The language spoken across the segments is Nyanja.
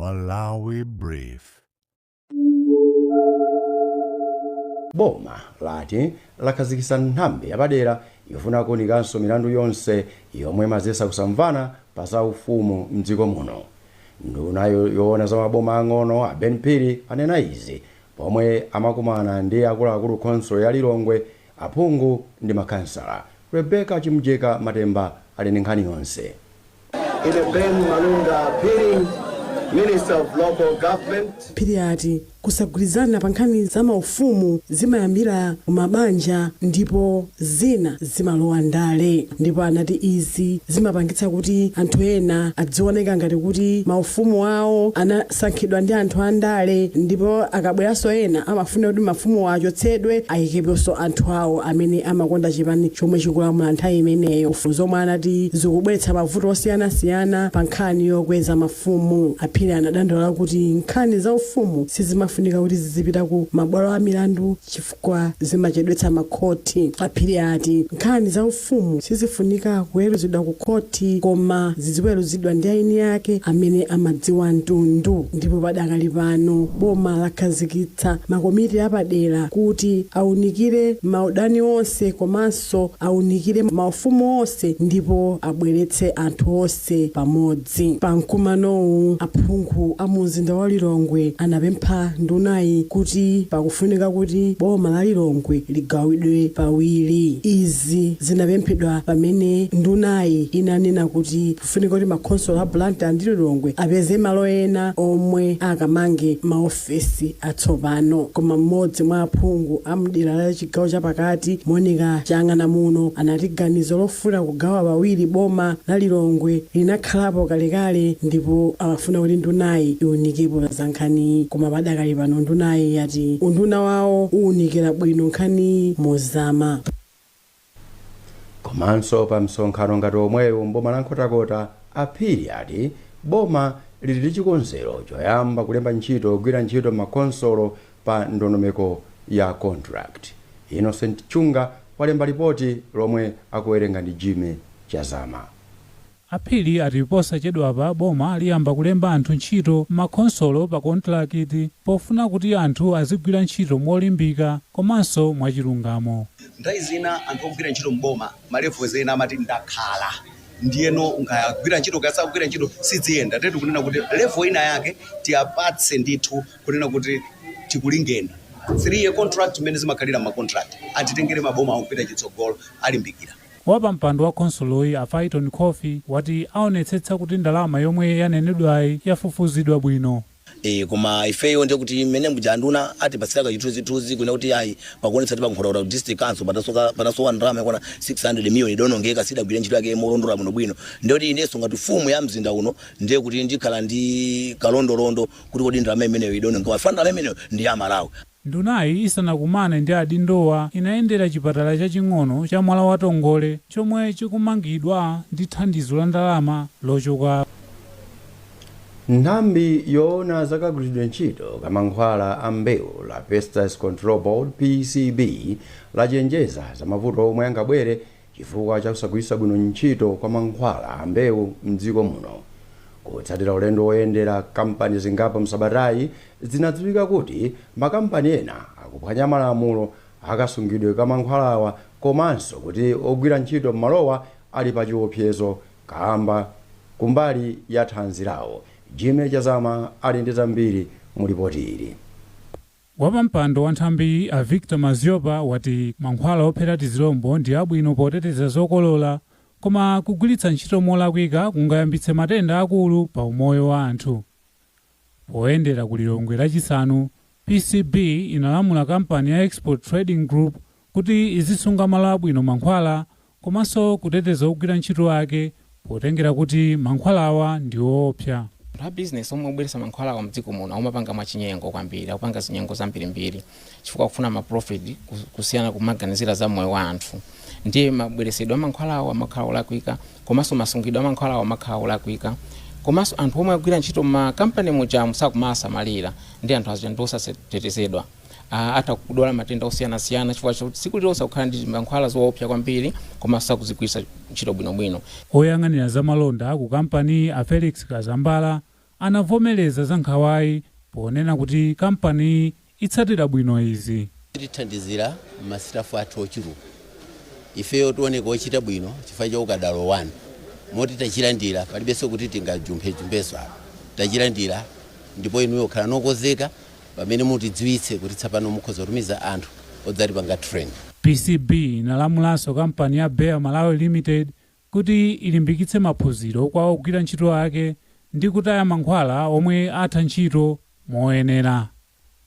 Malawi Brief. Boma lati lakhazikitsa nthambi yapadera yofuna kuwunikanso milandu yonse yomwe imadzetsa kusamvana pa za ufumu mdziko muno. Nduna yoona za maboma ang'ono, a Ben Phiri, anena izi pomwe amakumana ndi akuluakulu khonsolo ya Lilongwe, aphungu ndi makhansala. Rebecca Chimjeka Matemba ali ndi nkhani yonse. Ine Ben Malunga Phiri, Minister of Local Government. Phiri ati kusagwirizana pa nkhani za maufumu zimayambira kumabanja ndipo zina zimalowa ndale, ndipo anati izi zimapangitsa kuti anthu ena adzioneka ngati kuti maufumu awo anasankhidwa ndi anthu andale, ndipo akabweranso ena amafuna kuti mafumu achotsedwe, ayikeponso anthu awo amene amakonda chipani chomwe chikulamula nthawi imeneyo, zomwe anati zikubweretsa mavuto osiyanasiyana pa nkhani yokweza mafumu. Aphiri anadandaula kuti nkhani za ufumu sizimafunika kuti zizipita ku mabwalo a milandu chifukwa zimachedwetsa makhoti. Aphiri ati nkhani za ufumu sizifunika kuweruzidwa ku khoti, koma ziziweruzidwa ndi eni ake amene amadziwa mtundu. Ndipo padakali pano boma lakhazikitsa makomiti apadera kuti aunikire maudani onse komanso aunikire maufumu onse ndipo abweretse anthu onse pamodzi. Pa mkumanowu, aphungu a mu mzinda wa Lilongwe anapempha ndunayi kuti pakufunika kuti boma la Lilongwe ligawidwe pawiri. Izi zinapemphedwa pamene ndunayi inanena kuti kufunika kuti makhonsolo a Blantyre ndi Lilongwe apeze malo ena omwe akamange maofesi atsopano. Koma mmodzi mwa aphungu a mdera la chigawo chapakati, Monica Chang'ana Muno, anati ganizo lofuna kugawa pawiri boma la Lilongwe linakhalapo kalekale ndipo amafuna kuti ndunayi iwunikepo za nkhaniyi. Koma padakali pano ndunayi yati unduna wawo uwunikira bwino nkhaniyi mozama. Komanso pa msonkhano ngati omwewu mboma la Nkhotakota, Aphiri ati boma lili ndi chikonzero choyamba kulemba ntchito ogwira ntchito makhonsolo pa ndondomeko ya contract. Innocent Chunga walemba ripoti lomwe akuwerenga ndi Jimmy Chazama. Aphiri ati posachedwapa boma liyamba kulemba anthu ntchito m'makhonsolo pa kontrakiti pofuna kuti anthu azigwira ntchito molimbika komanso mwachilungamo. Nthawi zina anthu ogwira ntchito mboma, ma levels ena amati ndakhala, ndiyeno ukagwira ntchito ukasagwira ntchito siziyenda. Tetu kunena kuti level ina yake tiyapatse ndithu, kunena kuti tikulingeni 3 year contract mmene zimakhalira ma contract, atitengere maboma akupita chitsogolo, alimbikira. Wapampando wa khonsoloyi, a Fighton Coffey, wati aonetsetsa kuti ndalama yomwe yanenedwayi yafufuzidwa bwino. Koma ifeyo ndiye kuti mmene muja anduna atipatsira kachithunzithunzi kuna kuti ayi, pakuonetsa kuti pa Nkhotakota District Council patasowa ndalama yakwana 600 million, idonongeka, sidagwire ntchito yake molondola bwinobwino. Ndiye kuti inenso ngati mfumu ya mzinda uno, ndiye kuti ndikhala ndi kalondolondo kuti kodi ndalama imeneyo idonongeka fa ndalama imeneyo ndi ya Malawi. Ndunayi isanakumane ndi adindowa, inayendera chipatala chaching'ono cha Mwala wa Tongole chomwe chikumangidwa ndi thandizo la ndalama lochoka Nthambi yoona zakagwiritsidwe ntchito ka mankhwala a mbewu la Pesticides Control Board, PCB, lachenjeza za mavuto omwe angabwere chifukwa cha kusagwiritsa bwino ntchito kwa mankhwala a mbewu mdziko muno. Kutsatira ulendo woyendera kampani zingapo msabatayi, zinadziwika kuti makampani ena akuphwanya malamulo akasungidwe ka mankhwalawa komanso kuti ogwira ntchito m'malowa ali pa chiopsezo kamba kumbali ya thanzi lawo. Jimmy Chazama ali ndi zambiri mu ripoti ili. Wapampando wa nthambi, a Victor Maziopa, wati mankhwala ophera tizilombo ndi abwino poteteza zokolola, koma kugwiritsa ntchito molakwika kungayambitse matenda akulu pa umoyo wa anthu. Poyendera ku Lilongwe Lachisanu, PCB inalamula kampani ya Export Trading Group kuti izisunga malo abwino mankhwala komanso kuteteza ogwira ntchito ake, potengera kuti mankhwalawa ndi woopsa. Anthu a business omwe obweretsa mankhwalawa mdziko muno amapanga mwachinyengo kwambiri, akupanga zinyengo zambirimbiri chifukwa kufuna ma profit kusiyana kumaganizira za moyo wa anthu. Ndiye mabweresedwe a mankhwalawo amakhala olakwika, komanso masungidwe a mankhwalawo amakhala olakwika, komanso anthu omwe agwira ntchito m'makampani mujamu sakumasamalira, ndi anthu aja ndi osatetezedwa, atha kudwala matenda osiyanasiyana chifukwa chakuti tsiku lililonse akukhala ndi mankhwala zoopsa kwambiri komanso sakuzigwiritsa ntchito bwinobwino. Oyang'anira zamalonda ku kampani, a Felix Kazambala, Anavomereza za nkhawayi ponena kuti kampani itsatira bwino izi. Tithandizira masitafu athu ochuluka, ifeyo tioneka ochita bwino chifukwa cha ukadaulo wanu, moti tachilandira, palibenso kuti tingajumphejumpheso apa, tachilandira. Ndipo inuyo khala nokonzeka pamene mutidziwitse kuti tsapano mukhoza kutumiza anthu odzatipanga train. PCB inalamulanso kampani ya Bayer Malawi Limited kuti ilimbikitse maphunziro kwa ogwira ntchito ake ndi kutaya mankhwala omwe atha ntchito moyenera.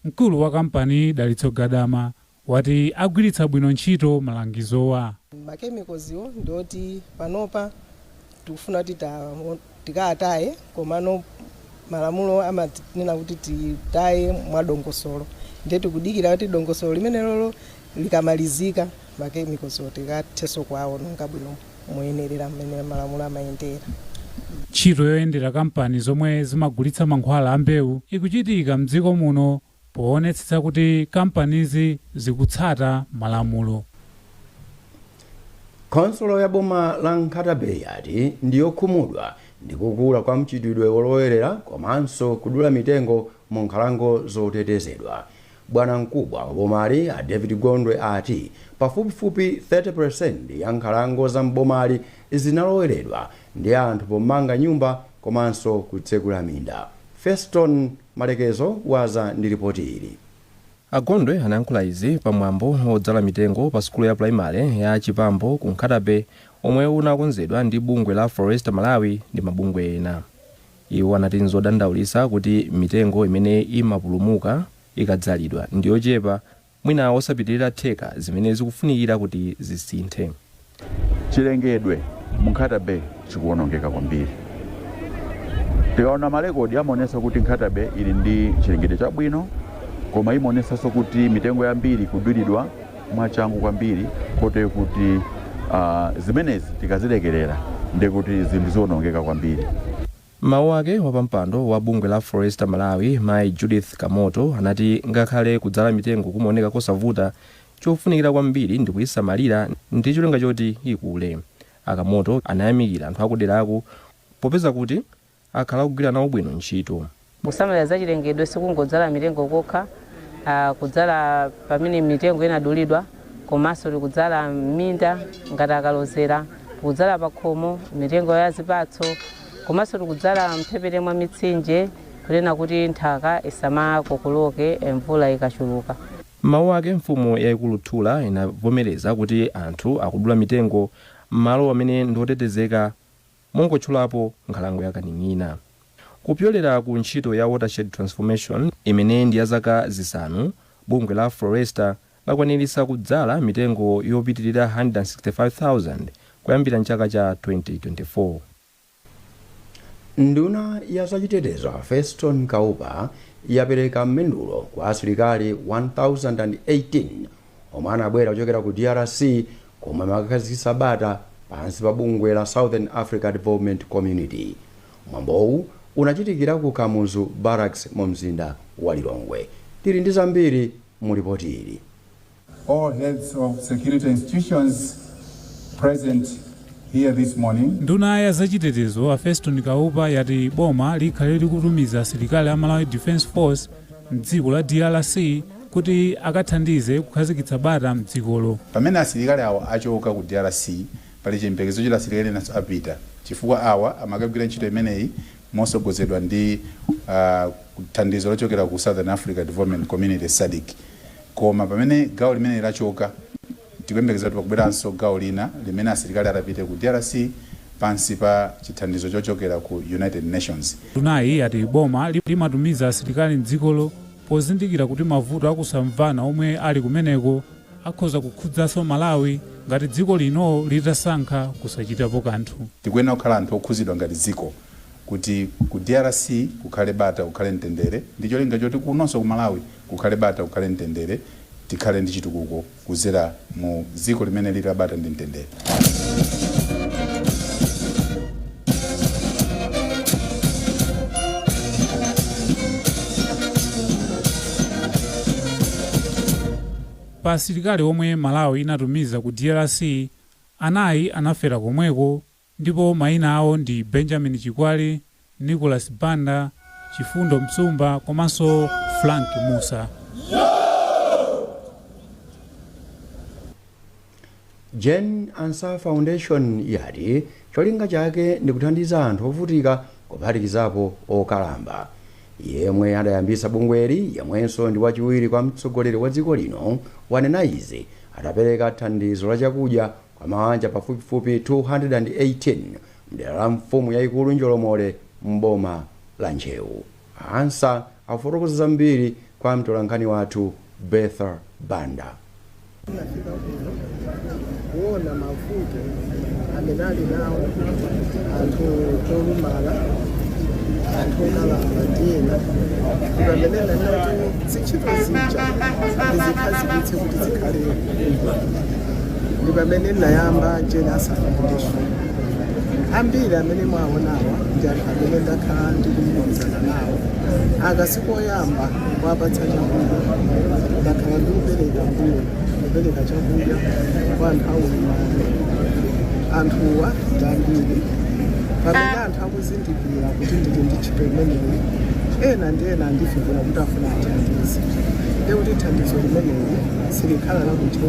Mkulu wa kampani, Dalitso Gadama, wati agwiritsa bwino ntchito malangizowa. Machemicals iwo ndoti panopa tikufuna kuti tikataye, komano malamulo amanena kuti titaye mwadongosolo, ndiye tikudikira kuti dongosolo limenelolo likamalizika, machemicals tikathenso kuwaononga bwino moyenerera mmene malamulo amayendera. Ntchito yoyendera kampani zomwe zimagulitsa mankhwala a mbewu ikuchitika mdziko muno poonetsetsa kuti kampanizi zikutsata malamulo. Khonsolo ya boma la Nkhata Bay yati ndiyokhumudwa ndi kukula kwa mchitidwe wolowerera komanso kudula mitengo mu nkhalango zotetezedwa. Bwana mkubwa wa bomali, a David Gondwe, ati pafupifupi 30% ya nkhalango za mbomali zinaloweredwa ndi anthu pomanga nyumba komanso kutsekula minda. Feston Malekezo waza ndi ripoti ili. Agondwe anayankhula izi pamwambo wodzala mitengo pa sukulu ya pulaimale ya Chipambo ku Nkhata Bay, omwe unakonzedwa ndi bungwe la Forest Malawi ndi mabungwe ena. Iwo anati nzodandaulitsa kuti mitengo imene imapulumuka ikadzalidwa ndiyochepa, mwina osapitirira theka, zimene zikufunikira kuti zisinthe. Chilengedwe mu Nkhata Bay chikuwonongeka kwambiri. Tikaona marekodi, amaonesa kuti Nkhata Bay ili ndi chilengedwe chabwino, koma imaonesanso kuti mitengo yambiri kudulidwa mwachangu kwambiri, kotero kuti zimenezi tikazilekerera ndikuti zinthu ziwonongeka kwambiri. Mawu ake, wapampando wa bungwe la Forest Malawi, Mayi Judith Kamoto, anati ngakhale kudzala mitengo kumaoneka kosavuta, chofunikira kwambiri ndi kuyisamalira ndi cholinga choti ikule. Akamoto anayamikira anthu akuderako popeza kuti akhala akugwira nawo bwino ntchito. Kusamalira za chilengedwe sikungodzala mitengo kokha, kudzala pamene mitengo inadulidwa, komanso tikudzala minda ngati akalozera, tikudzala pakhomo mitengo ya zipatso, komanso tikudzala mphepete mwa mitsinje kunena kuti nthaka isamakokoloke mvula ikachuluka. Mawu ake, mfumu yayikulu Thula inavomereza kuti anthu akudula mitengo m'malo amene ndiotetezeka, mongotchulapo nkhalango ya Kaning'ina. Kupyolera ku ntchito ya Watershed Transformation imene ndi ya zaka 5, bungwe la Forester lakwaniritsa kudzala mitengo yopitirira 165,000 kuyambira mchaka cha 2024. Nduna ya zachitetezo, Feston Kaupa, yapereka mendulo kwa asilikali 1018 omwe anabwera kuchokera ku DRC, komwe amakhazikitsa bata pansi pa bungwe la Southern Africa Development Community. Mwambowu unachitikira ku Kamuzu Barracks mu mzinda wa Lilongwe. Tili ndi zambiri mu ripoti ili. All heads of security institutions present here this morning. Nduna ya zachitetezo, a Feston Kaupa, yati boma likhale likutumiza asilikali a Malawi Defence Force mdziko la DRC kuti akathandize kukhazikitsa bata mdzikolo. Pamene asilikali awa achoka ku DRC, pali chiyembekezo choti asilikali enanso apita, chifukwa awa amakagwira ntchito imeneyi mosogozedwa ndi thandizo lochokera ku Southern Africa Development Community, SADC. Koma pamene gawo limene lachoka, tikuyembekeza kuti pakubweranso gawo lina limene asilikali atapite ku DRC pansi pa chithandizo chochokera ku United Nations. Ndunayi yati boma limatumiza asilikali mdzikolo pozindikira kuti mavuto akusamvana omwe ali kumeneko akhoza kukhudzanso Malawi ngati dziko lino litasankha kusachitapo kanthu. Tikuyenera kukhala anthu okhuzidwa ngati dziko kuti ku DRC kukhale bata, kukhale mtendere, ndi cholinga choti kunonso ku Malawi kukhale bata, kukhale mtendere, tikhale ndi chitukuko kuzera mu dziko limene lili labata ndi mtendere. Pa asilikali omwe Malawi inatumiza ku DRC, anayi anafera komweko, ndipo mayina awo ndi Benjamin Chikwali, Nicholas Banda. Chifundo Msumba komanso Frank Musa. Jane Ansah Foundation yati cholinga chake ndikuthandiza anthu ovutika kuphatikizapo okalamba. Yemwe adayambisa bungweli, yemwenso ndi wachiwiri kwa mtsogoleri wa dziko lino, wanena izi adapereka thandizo la chakudya kwa mabanja pafupifupi 218 mdera la mfumu yayikulu Njolomole mboma la Ntcheu. Ansah afotokoza zambiri kwa mtolankhani wathu Betha Banda. Nafika kuno kuona mavuto amene ali nawo anthu olumala, anthu okalamba ndi ena, pamene nanati zintchito zija ndizikhazikitse kuti zikhale bwino. Ndi pamene ndinayamba Jane Ansah Foundation. Ambiri amene mwaonawa ndi anthu amene ndakhala ndikulumikizana nawo. Akasiku oyamba kuwapatsa chakudya, ndakhala ndikupereka mbuyo kupereka chakudya kwa anthu aulumali. Anthuwa ndi ambiri. Pamene anthu akuzindikira kuti ndili ndi ntchito imeneyi, ena ndi ena andifikira kuti afuna athandize, ndi kuti thandizo limeneli silikhala lakuntchito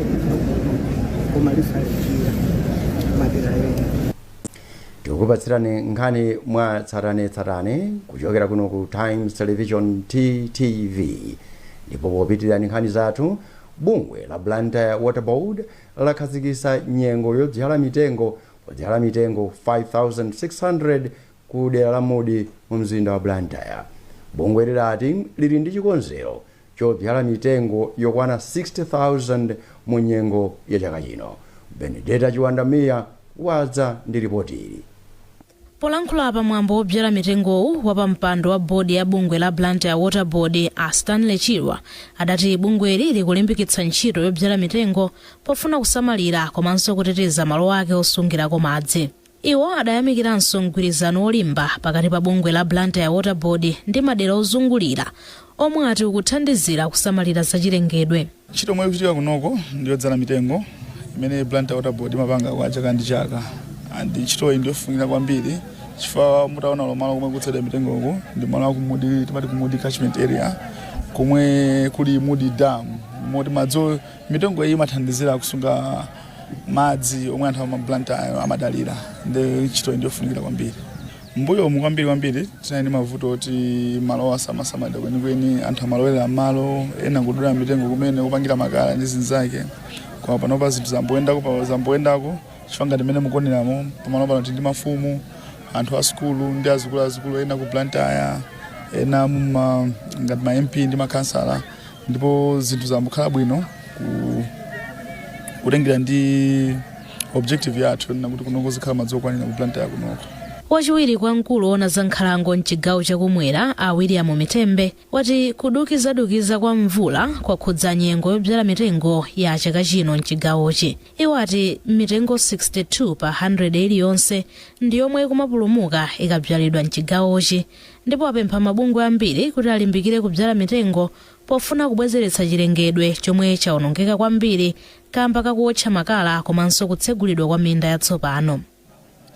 koma lifalikira madera ena. Tikukupatsirani nkhani mwa tsatanetsatane kuchokera kuno ku Times Television, TTV. Ndipo popitirani nkhani zathu, bungwe la Blantyre Water Board lakhazikitsa nyengo yodzala mitengo, podzala mitengo 5600 ku dera la Mudi mu mzinda wa Blantyre. Bungwe lilati lili ndi chikonzero chodzala mitengo yokwana 60,000 mu nyengo ya chaka chino. Benedetta Chiwandamiya wadza ndi ripoti ili. Polankhula pamwambo wobyala mitengowu, wapampando wa bodi ya bungwe la Blantyre Water Board a Stanley Chirwa adati bungweli likulimbikitsa ntchito yobyala mitengo pofuna kusamalira komanso kuteteza malo ake osungirako madzi. Iwo adayamikiranso mgwirizano wolimba pakati pa bungwe la Blantyre Water Board ndi madera ozungulira, omwe ati ukuthandizira kusamalira zachilengedwe. Ntchito yomwe ikuchitika kunoko ndiyodzala mitengo imene Blantyre Water Board imapanga kwa chaka ndi chaka, and ntchitoyi ndiyofunikira kwambiri chifukwa mutaona malo komwe kudzalidwa mitengoku ndi malo akumudi, timati kumudi catchment area, komwe kuli Mudi Dam, moti madzi, mitengo iyi imathandizira kusunga madzi omwe anthu ama Blantyre amadalira. Ndi ntchitoyi ndiyofunikira kwambiri. Mbuyomu kwambiri kwambiri tinali ndi mavuto oti malo asamasamalira kwenikweni, anthu amalowera malo ena kudula mitengo kumene kupangira makala ndi zinzake, koma panopa zinthu zamboyendako chifukwa ngati mmene mukuoneramo pamalo pano tili ndi mafumu, anthu a sukulu ndi azikuluazikulu ena ku Blantyre, ena muma ngati ma MP ndi makhansala, ndipo zinthu zambokhala bwino kutengera ndi objective yathu na kuti kunoko zikhala madzi okwanira ku Blantyre kunoko. Wachiwiri kwa mkulu woona za nkhalango mchigawo chakumwera a William Mitembe wati kudukizadukiza kwa mvula kwakhudza nyengo yobyala mitengo ya chaka chino mchigawochi. Iwo ati mitengo 62 pa 100 iliyonse ndi yomwe ikumapulumuka ikabyalidwa mchigawochi, ndipo apempha mabungwe ambiri kuti alimbikire kubyala mitengo pofuna kubwezeretsa chilengedwe chomwe chawonongeka kwambiri kamba kakuwotcha makala komanso kutsegulidwa kwa minda yatsopano.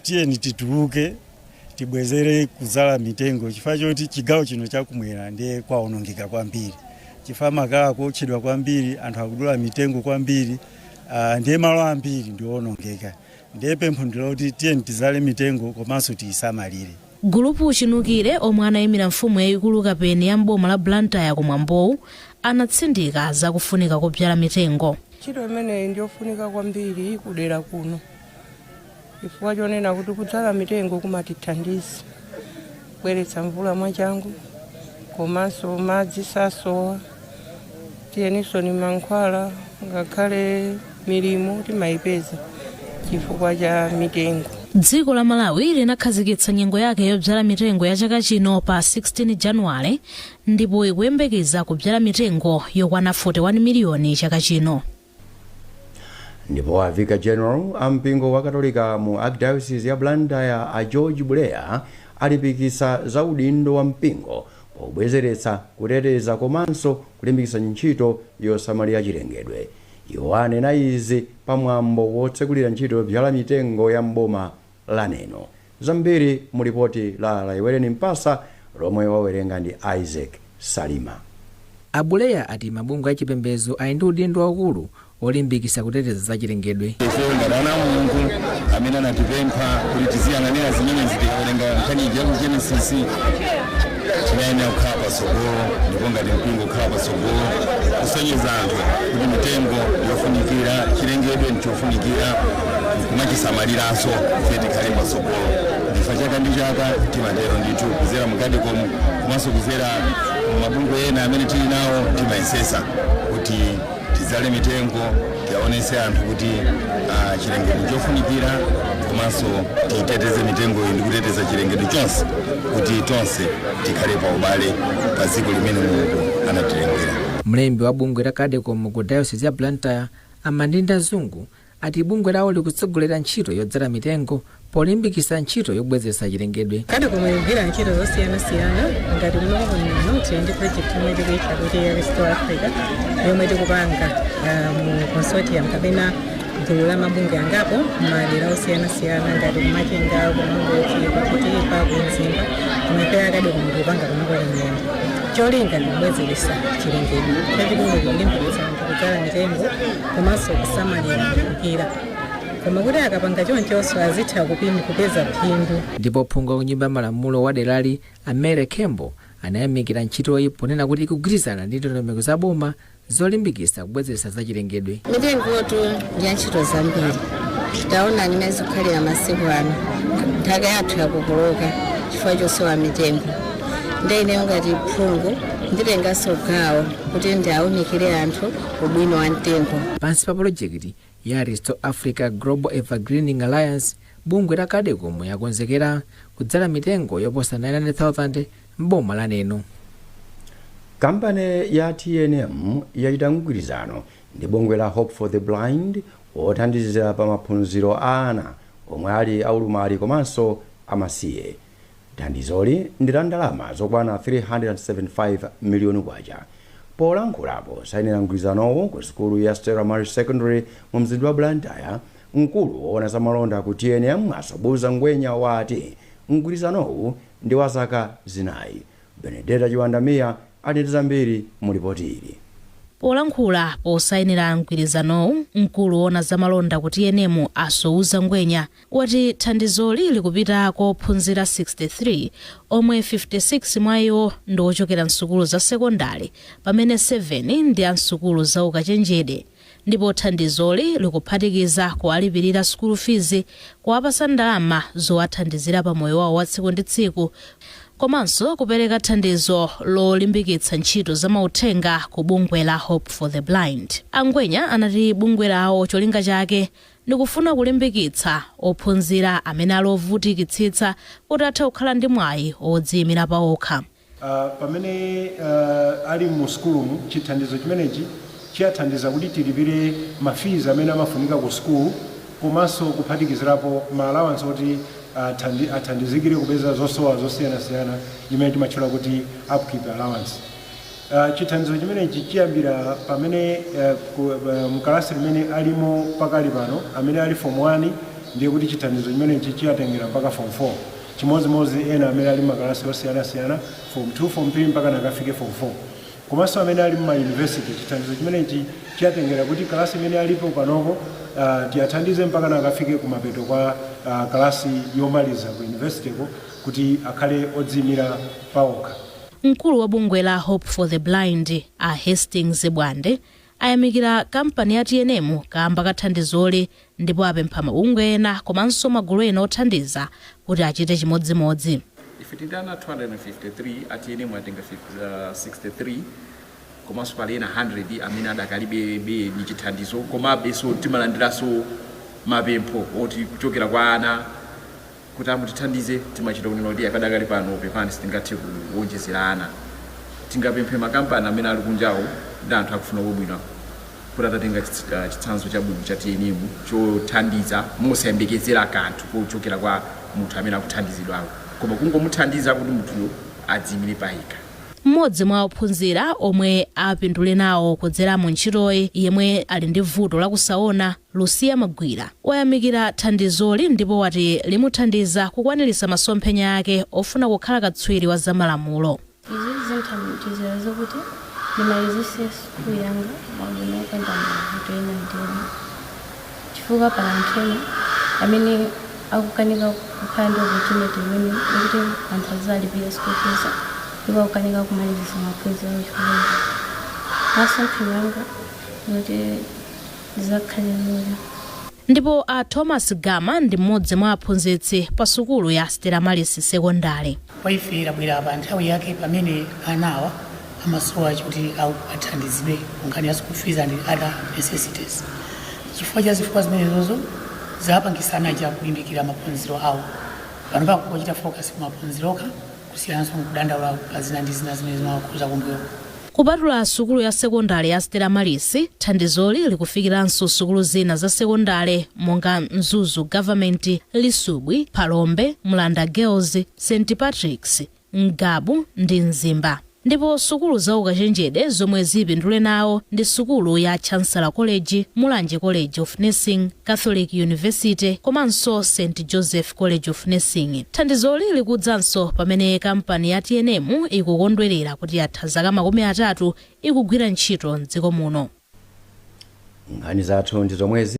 Tiyeni tituluke, tibwezere kudzala mitengo chifukwa choti chigawo chino chakumwera ndiye kwawonongeka kwambiri chifukwa makala kuotchedwa kwambiri, anthu akudula mitengo kwambiri, ndiye malo ambiri ndiwonongeka. Ndiye pempho ndiloti tiyeni tizale mitengo komanso tiyisamalire. Gulupu Chinukire, omwe anayimira mfumu yayikulu Kapeni ya mboma la Blantyre kumwambowu, anatsindika zakufunika kubyala mitengo. Ntchito imeneyi ndiyofunika kwambiri kudera kuno chifukwa chonena kuti kudzala mitengo kumatithandiza kubweretsa mvula mwachangu, komanso madzi sasowa, tiyeninso ni mankhwala, ngakhale milimo timayipeza chifukwa cha mitengo. Dziko la Malawi linakhazikitsa nyengo yake yobyala mitengo ya chaka chino pa 16 Januwale, ndipo ikuyembekeza kubyala mitengo yokwana 41 miliyoni chaka chino. Ndipo a Vicar General a mpingo wa Katolika mu Archdiocese ya Blantyre a George Buleya alimbikitsa za udindo wa mpingo pobwezeretsa, kuteteza komanso kulimbikitsa ntchito yosamalira chilengedwe. Iwo anena izi pamwambo wotsekulira ntchito yobyala mitengo ya mboma la Neno. Zambiri mu ripoti la Laiwereni Mpasa. Lomwe wawerenga ndi Isaac Salima. Abuleya ati mabungwe achipembedzo ali ndi udindo waukulu olimbikitsa kuteteza zachilengedwe. Ife ngati ana Mulungu amene anatipempha kuti tiziyang'anira zimenezi, tikawerenga nkhani ya ku Genesis, tinayenera kukhala patsogolo, ndipo ngati mpingo kukhala patsogolo kusonyeza anthu kuti mitengo yofunikira, chilengedwe ndichofunikira kumachisamaliranso, ife tikhale patsogolo. Ndifa chaka ndi chaka timatero ndithu, kuzera mu Cadecom komanso kuzera mabungwe ena amene tili nawo, timayesesa kuti tidzale mitengo, tiaonese anthu kuti chilengedwe chofunikira, komanso titeteze mitengo iyi ndi kuteteza chilengedwe chonse, kuti tonse tikhale pa ubale pa dziko limene Mulungu anatilengera. Mlembi wa bungwe la Cadecom ku Diocese ya Blantyre, Amandinda Zungu, ati bungwe lawo likutsogolera ntchito yodzala mitengo polimbikitsa ntchito yobwezeretsa chilengedwe. Cadecom ikugwira ntchito zosiyanasiyana. Ngati kunoko kuno tili ndi project yomwe tikuitcha kuti Restore Africa, yomwe tikupanga mu consortium kapena gulu la mabungwe angapo madera osiyanasiyana, ngati kuMachinga, kuMangochi, kuChitipa, kuMzimba. Kumepera Cadecom tikupanga kunoko Limyenda. Cholinga ndikubwezeretsa chilengedwe. Chachikulu kulimbikitsa anthu kudzala mitengo komanso kusamalira kuphukira, koma kuti akapanga chonchonso azitha kupeza phindu. Ndipo phungu wa nyumba ya malamulo wa derali, Amere Khembo, anayamikira ntchitoyi ponena kuti ikugwirizana ndi ndondomeko za boma zolimbikitsa kubwezeretsa zachilengedwe. Mitengotu ndi ya ntchito zambiri. Taona nimene zikukhalira masiku ano, nthaka yathu yakokoloka chifukwa chosowa mitengo. Nde ineyo ngati phungu nditenganso gawo kuti ndiawunikire anthu ubwino wa mtengo. Pansi pa polojekiti ya Restore Africa Global Evergreening Alliance, bungwe la Cadecom yakonzekera kudzala mitengo yoposa 900,000 m'boma la Neno. Kampani ya TNM yachita mgwirizano ndi bungwe la Hope for the Blind wothandizira pa maphunziro a ana omwe ali aulumali komanso amasiye. Thandizoli ndi la ndalama zokwana 375 miliyoni kwacha. Polankhulapo sayinira mgwirizanowo ku sukulu ya Stella Maris Secondary mu mzinda wa Blantyre, mkulu woona za malonda ku TNM, Asobuza Ngwenya, wati mgwirizanowu ndi wa zaka 4. Benedetta Chiwandamiya ali ndi zambiri mu ripoti ili. Polankhula posayinira mgwirizanowu, mkulu woona zamalonda ku TNM, Asouza Ngwenya, wati thandizoli likupita kwa ophunzira 63, omwe 56 mwa iwo ndi ochokera msukulu za sekondari, pamene 7 ndi a msukulu za ukachenjede. Ndipo thandizoli likuphatikiza kuwalipirira school fees, kuwapasa ndalama zowathandizira pa moyo wawo wa tsiku ndi tsiku, komanso kupereka thandizo lolimbikitsa ntchito za mauthenga ku bungwe la Hope for the Blind. Angwenya anati bungwe lawo cholinga chake ndikufuna kulimbikitsa ophunzira amene ali ovutikitsitsa kuti athe kukhala ndi mwayi odziyimira pawokha. Pamene ali mu sukulumu, chithandizo chimenechi chiyathandiza kuti tilipire ma fees amene amafunika ku sukulu, komanso kuphatikizirapo ma allowance oti athandizikire kupeza zosowa zosiyanasiyana, imene timatchula kuti upkeep allowance. Chithandizo chimenechi chiyambira pamene mkalasi limene alimo pakali pano, amene ali form 1, ndiye kuti chithandizo chimenechi chiyatengera mpaka form 4. Chimodzimodzi ena amene ali makalasi osiyanasiyana, form 2, form 3, mpaka nakafike form 4. Komanso amene ali mma university, chithandizo chimenechi chiyatengera kuti kalasi imene alipo panopo tiyathandize mpaka nakafike kumapeto kwa kalasi yomaliza ku university ko, kuti akhale odziyimira pawokha. Mkulu wa bungwe la Hope for the Blind, a Hastings Bwande, ayamikira kampani ya TNM kamba ka thandizoli, ndipo apempha mabungwe ena komanso magulu ena othandiza kuti achite chimodzimodzi. Ife tili ana 253, a TNM atenga 63, komanso pali ena 100 amene adakalibe be ni chithandizo. Komabe so timalandiranso mapempho oti kuchokera kwa ana kuti amutithandize. Timachita kunena kuti akadakali pano pepani, sitingathe kuwonjezera ana. Tingapemphe makampani amene ali kunjawo ndi anthu akufuna kwabwino kuti atatenga chitsanzo chabwino cha TNM chothandiza mosayembekezera kanthu kochokera kwa munthu amene akuthandizidwawo, koma kungomuthandiza kuti munthuyo adziyimire payekha. Mmodzi mwa ophunzira omwe apindule nawo kudzera mu ntchitoyi, yemwe ali ndi vuto lakusaona, Lucia Magwira, wayamikira thandizoli ndipo wati limuthandiza kukwaniritsa masomphenya ake ofuna kukhala katswiri wa zamalamulo. Izi zinthandizira zokuti ndimalizise sukulu yanga mwabwino opanda mavuto ena ndi ena, chifukwa pala anthu ena amene akukanika kukhala ndi opportunity imene yokuti anthu azalipira school fees, ndipo akukanika kumalizisa maphunziro awo. Chifukwa masomphenya anga kuti ndizakhale lawyer. Ndipo a Thomas Gama ndi mmodzi mwa aphunzitsi pa sukulu ya Stella Maris Sekondari. Kwa ife labwera pa nthawi yake pamene anawa amasowa kuti athandizidwe ku nkhani ya school fees and other necessities, chifukwa cha zifukwa zimenezozo zapangisa ana aja kulimbikira maphunziro awo. Pano pakuchita focus ku maphunziro okha, kusiyananso nkudandaula pa zina ndi zina zimene zimakhuza kumbuyo. Kupatula sukulu ya sekondari ya Stella Maris, thandizoli likufikiranso sukulu zina za sekondari monga Mzuzu Government, Lisubwi, Phalombe, Mlanda Girls, St Patrick's, Ngabu ndi Mzimba. Ndipo sukulu za ukachenjede zomwe zipindule nawo ndi sukulu ya Chancellor College, Mulanje College of Nursing, Catholic University komanso St Joseph College of Nursing. Thandizoli likudzanso pamene kampani ya TNM ikukondwerera kuti yatha zaka 30 ikugwira ntchito mdziko muno. Nkhani zathu ndi zomwezi.